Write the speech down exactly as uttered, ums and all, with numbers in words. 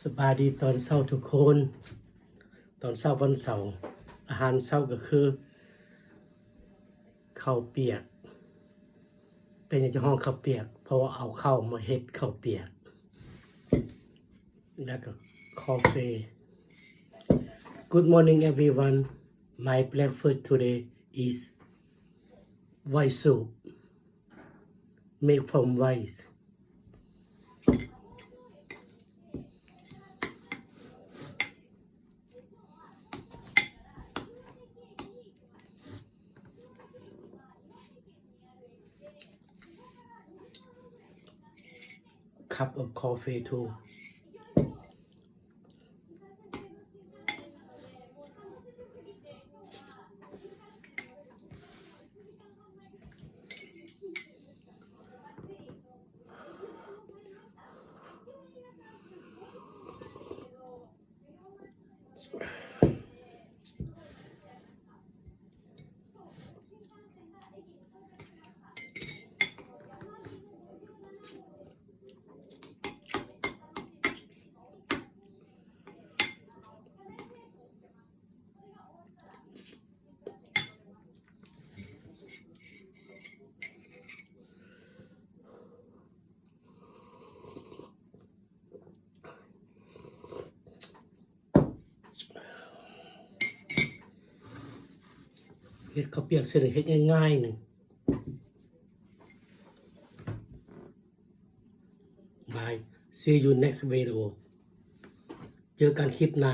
สบายดีตอนเช้าทุกคน ตอนเช้าวันเสาร์ อาหารเช้าก็คือข้าวเปียก เป็นหยังจะฮ้องข้าวเปียก เพราะว่าเอาข้าวมาเฮ็ดข้าวเปียก แล้วก็กาแฟ Good morning everyone. My breakfast today is white soup made from rice. Cup of coffee too. เฮ็ดข้าวเปียกเส้นเฮ็ดง่ายๆหนึ่ง Bye. See you next video. เจอกันคลิปหน้า